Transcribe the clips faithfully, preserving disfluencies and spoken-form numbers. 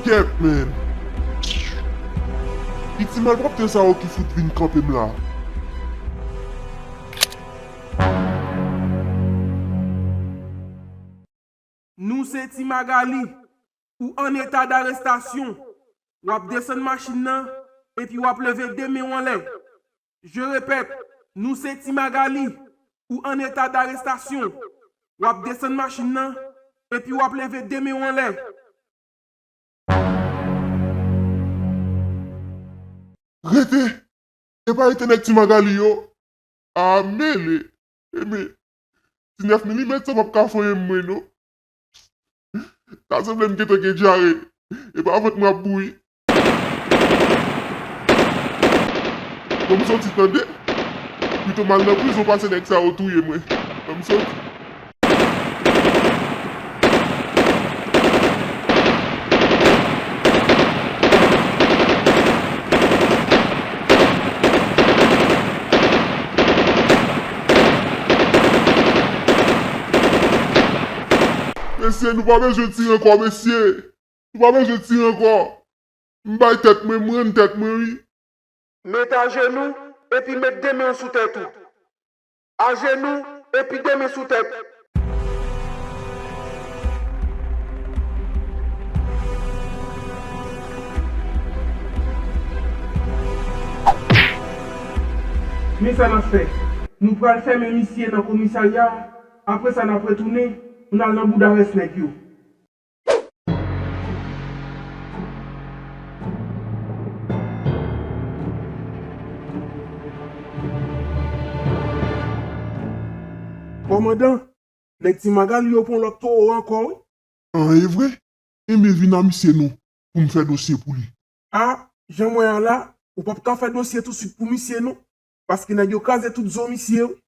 Kèt, men. Ki ti malpwòpte sa yo ki fout vin kanpe m la? Nou se Ti Magali, ou an eta darestasyon. W ap desann machin nan, epi w ap leve de men w anlè. Je répète, nou se Ti Magali, ou an eta darestasyon. W ap desann machin nan, epi w ap leve de men w anlè. Rete! Epa rete nèg Ti Magali yo! A mele! Enben, ti nèf milimèt sa p ap ka fanyen m mwen non. Ta sanble m gentan gen dyare. Epa vant mwen ap bouyi. Ban m soti tande. Pito m al nan prizon pase nèg sa yo touye mwen. Ban m soti. Mesye, nou pa bezwen tire ankò, mesye. Nou pa bezwen tire ankò. M bay tèt mwen, m rann tèt mwen, wi. Met ajenou, epi met de men w sou tèt ou. Ajenou, epi de men sou tèt. Men sa n ap fè. Nou pral fèmen misye nan komisarya, apre sa n ap retounen, pou n al nan bouda rès nèg yo. Kòmandan, nèg Ti Magali yo pran lòt towo ankò, wi. An, e vre? Enben, vin a misye non, pou m fè dosye pou li. A, jan m wè a la, ou p ap ka fè dosye tousuit pou misye non, paske nèg yo kraze tout zo misye, wi.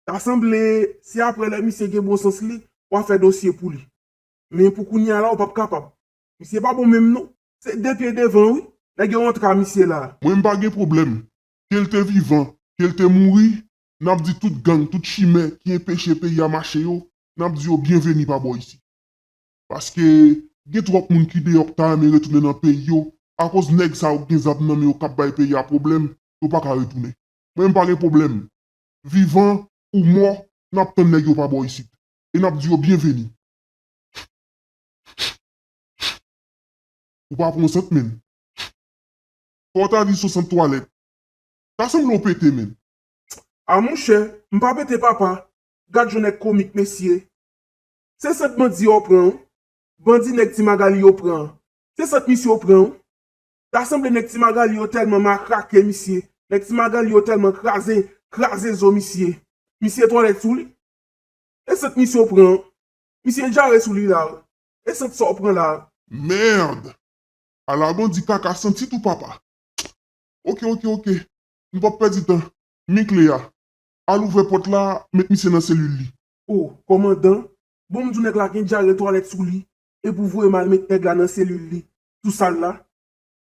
Ta sanble, se apre lè misye gen bon sans li, w a fè dosye pou li. Men pou kounye a la, ou p ap kapab. Misye pa bon menm non. Se de pye devan, wi. Nèg yo rantre a misye la. Mwen, m pa gen pwoblèm. Ke l te vivan, ke l te mouri, n ap di tout gang, tout chimè ki enpeche peyi a mache yo, n ap di yo byenveni pa bò isit. Paske gen twòp moun ki deyò k ta renmen retounen nan peyi yo, akoz nèg sa yo k gen zam nan men yo k ap bay peyi a pwoblèm, yo pa ka retounen. Mwen, m pa gen pwoblèm. Vivan ou mò, n ap tann nèg yo pa bò isit. E n ap di yo byenveni. Ou pa pran sant menm. Fò w ta di se yon sant twalèt. Ta sanble w pete menm. A monchè, m pa pete papa. Gad jan nèg komik mesye. Se sant bandi yo pran wi. Bandi nèg Ti Magali yo pran. Se sant misye yo pran wi. Ta sanble nèg Ti Magali yo tèlman makrake misye. Nèg Ti Magali yo tèlman kraze, kraze zo misye. Misye twalèt sou li. E sant misye w pran an? Misye djare sou li la wi. E sant sa w pran la a? Merde! Ala bandi kaka santi tou papa. Oke, oke, oke. Nou p ap pèdi tan. Men kle a. Al ouvè pòt la, met misye nan selil li. O, kòmandan, bon m di w nèg la gen djare twalèt sou li, epi w voye m al met nèg la nan selil li, tou sal la?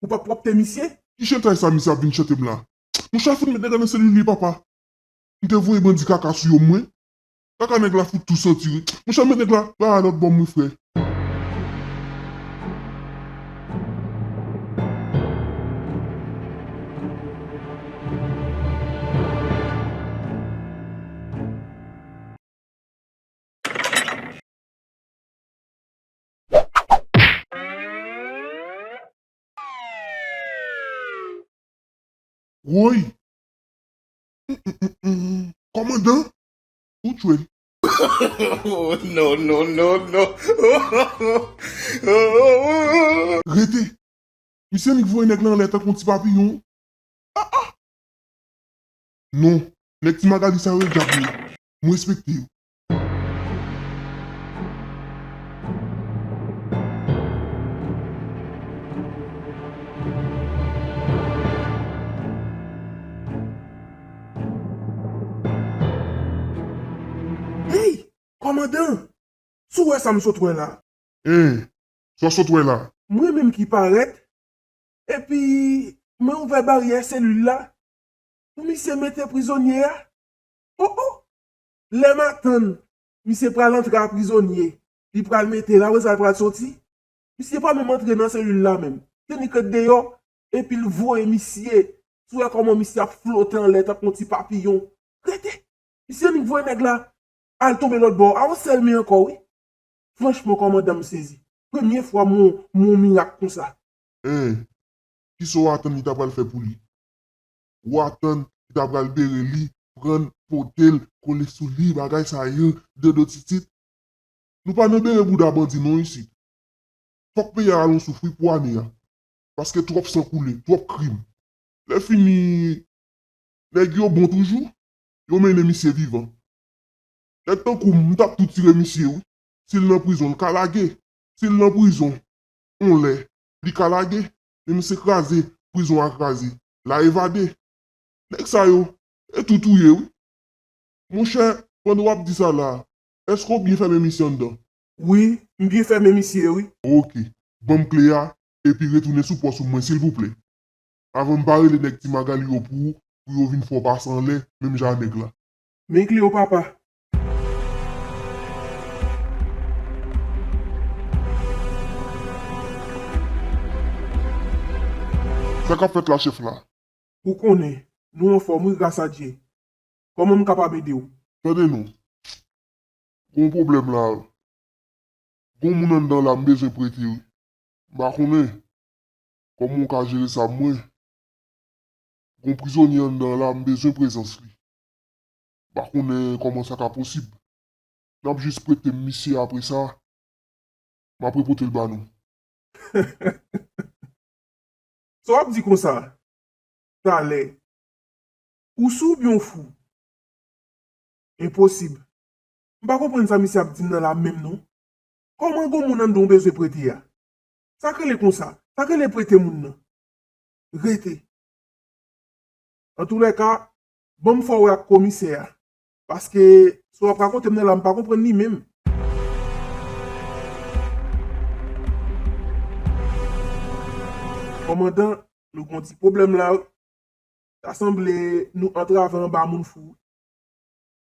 Ou p ap pwòpte misye? Ki chantay sa misye ap vin chante m la? Monchè fout met nèg la nan selil li papa. M te voye bandi kaka sou yo mwen. Kaka nèg la fout tou santi wi. Monchè met nèg la la a lòt bò mwen frè. Woy! Kòmandan, ou tchwe l. Oh, non, non, non, non. Rete! Misye annik voye nèg la anlè tankou yon ti papiyon. Ah, ah! Non, nèg Ti Magali sa yo e dyab yo ye. M respekte yo. Hey! Kòmandan! Si w wè sa m sot wè la. Hein! Sa w sot wè la? Mwen menm ki parèt. Epi, mwen ouvè baryè selil la pou misye mete prizonye a. O, o! Lè m a tann misye pral antre a prizonye, li pral mete l, apre sa l pral soti. Misye pa menm antre nan selil la menm. Kenny k ret deyò, epi l voye misye. Si w wè kòman misye ap flote anlè tankou yon ti papiyon. Rete! Misye annik voye nèg la al tonbe lòt bò a yon sèl men ankò, wi. Franchman, kòmandan, m sezi. Premye fwa m wè yon mirak konsa. Hein, kisa w atann li ta pral fè pou li? Ou atann li ta pral bere li, pran l, pote l, kole sou li, bagay sa yo, dodo titit? Nou pa nan bere bouda bandi non isit. Fòk peyi a al yon souf wi pou ane a. Paske twòp san koule, twòp krim. Lè fini, nèg yo bon toujou, yo mennen misye vivan. Nèg tankou m, m t ap tou tire misye wi. Si l nan prizon, l ka lage. Si l nan prizon, yon lè, li ka lage. Men misye kraze, prizon a kraze. L a evade. Nèg sa yo, e tou touye wi. Monchè, pandan w ap di sa la, èske w byen fèmen misye anndan? Wi, m byen fèmen misye wi. Oke, ban m kle a, epi retounen sou pòs ou mwen silvouplè. Avan m pa rele nèg Ti Magali yo pou ou, pou yo vin fè w pase anlè, menm jan a nèg la. Men kle yo papa. Sa k ap fèt la chèf la? Ou konnen, nou anfòm wi gras a Dye. Kòman m kapab ede w? Tande non. Gon pwoblèm la. Gon moun anndan la m bezwen prete wi. M pa konnen kòman w ka jere sa mwen. Gon prizonye anndan la m bezwen prezans li. M pa konnen kòman sa ka posib. N ap jis prete m misye apre sa. M ap repote l ba nou. Sa w ap di konsa? Talè. Ou sou oubyen w fou? Enposib. M pa konprann sa misye ap di m nan la menm non. Kòman gon moun anndan w bezwen prete a? Sa k rele konsa? Sa k rele prete moun nan? Rete. Antoulèka, ban m fè w wè ak komisè a. Paske sa w ap rakonte m nan la, m pa konprann li menm. Kòmandan, nou gon ti pwoblèm la wi. Ta sanble nou antrave anba moun fou.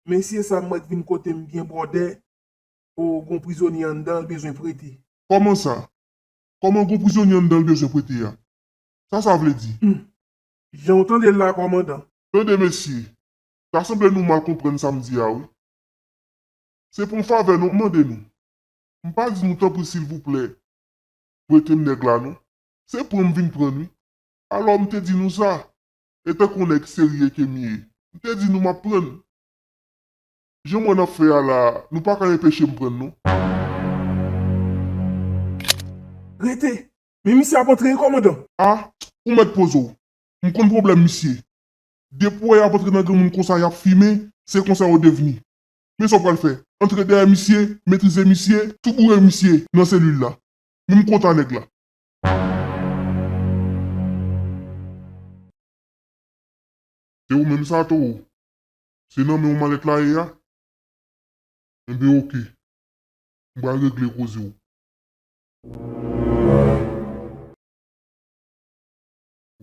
Mesye sa m wè k vin kote m byen bwòdè, o gon prizonye anndan l bezwen prete. Kòman sa? Kòman gon prizonye anndan l bezwen prete a? Sa sa vle di? Hmm. Jan w tande l la, kòmandan. Tande mesye, ta sanble nou mal konprann sa m di a wi. Se pou yon favè nou m mande nou. M pa di nou tanpri silvouplè, prete m nèg la non. Se pran m vin pran wi. Alò m te di nou sa. E tankou yon nèg serye ke m ye, m te di nou m ap pran n. Jan m wè n ap fè a la, nou pa ka enpeche m pran n non. Rete! Men misye ap antre wi kòmandan. A, ou mèt poze w. M konn pwoblèm misye. Depi w wè y ap antre nan granmoun konsa y ap fimen, se konsa yo devni. Men sa w pral fè, antre dèyè misye, metrize misye, tou boure misye nan selil la. Men m kontan nèg la. Se ou menm sa, Towo? Se nan men w malèt la ye a? Enben, oke. M pral regle koze w.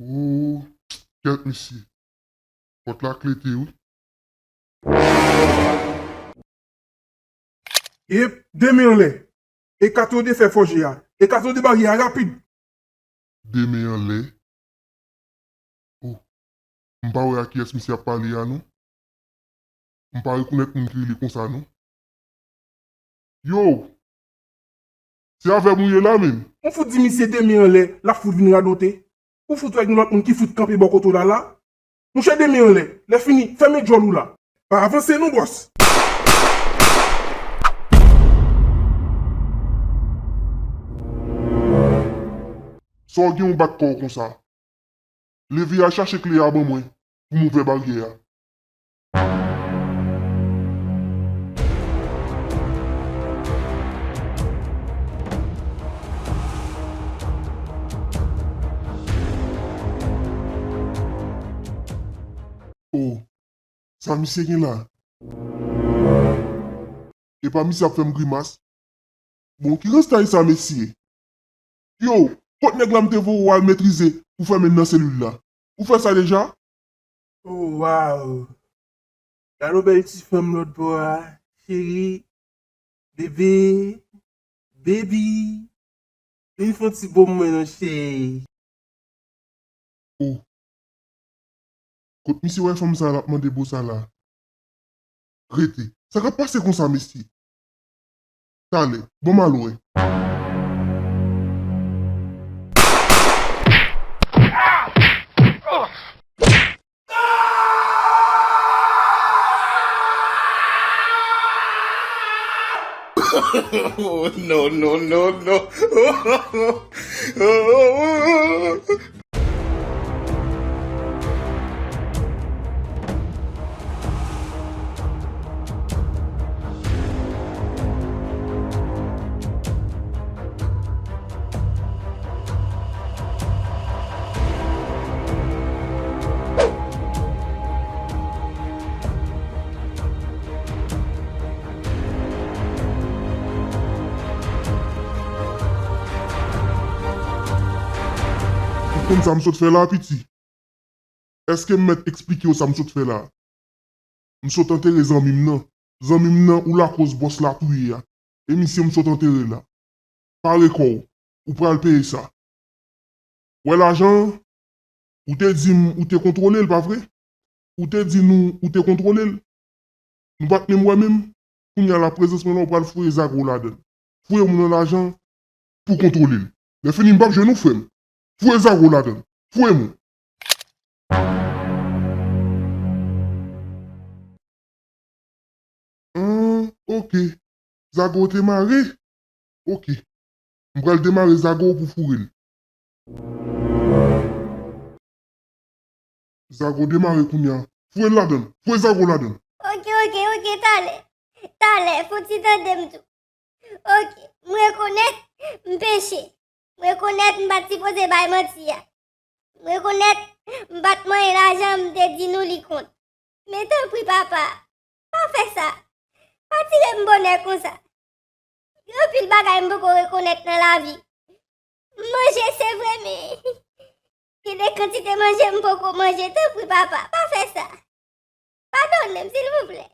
O, kèt mesye. Pòt la klete wi. Ep, de men anlè. Ekate w de fè fòje a. Ekate w de baryè a rapid. De men anlè. O, m pa wè a kiyès misye ap pale a non. M pa rekonèt moun ki rele konsa non. Yo! Se avè m ou ye la menm? Ou fout di misye de men anlè, l ap fout vin radote. Ou fout wè gen lòt moun ki fout kanpe bò kote w la la? Monchè de men anlè, lè fini, fèmen djòl ou la. Pa avanse non bòs. Sa w gen w bat kò w konsa? Leve al chache kle a ban mwen pou m ouvè baryè a. O, sa misye gen la? Epa misye ap fè m grimas? Bon, ki rastay sa, mesye? Yo, kot nèg la m te voye w al metrize pou fèmen nan selil la? Ou fè sa deja? O, waw! Gade yon bèl ti fanm lòt bò a, cheri, bebe, baby. Vin fè yon ti bo mwen non, cheri. Oh. Kot misye wè fanm sa l ap mande bo sa la? Rete. Sa k ap pase konsa, mesye? Talè, bon, m al wè. No, no, no, no. Ou konn sa m sot fè la, piti? Èske m mèt eksplike w sa m sot fè la? M sot antere zanmi m nan. Zanmi m nan ou lakoz bòs la touye a. E misye m sot antere la. Pare kò w. Ou pral peye sa. Wè lajan an? Ou te di m ou te kontwole l, pa vre? Ou te di nou ou te kontwole l. Nou pa t menm wè menm. Kounye a la, prezans mwen la, ou pral foure Zago ladan l. Foure moun nan lajan pou kontwole l. Lè fini, m p ap jwenn ou, frè m. Foure Zago ladan l. Foure moun. Ah, ok. Zago te mare? Ok. M pral demare Zago pou foure l. Zago demare kounye a. Foure l ladan l. Foure Zago ladan l. Ok, ok, ok, talè. Talè, fò w ti tande m tou. Ok, m rekonèt m peche. M rekonèt m pa t sipoze bay manti a. M rekonèt m pa t manyen lajan m te di nou li kont. Men tanpri, papa, pa fè sa. Pa tire m bonè konsa. Gen anpil bagay m poko rekonèt nan lavi. M manje, se vre, men gen de kantite manje m poko manje. Tanpri, papa, pa fè sa. Padone m, silvouplè.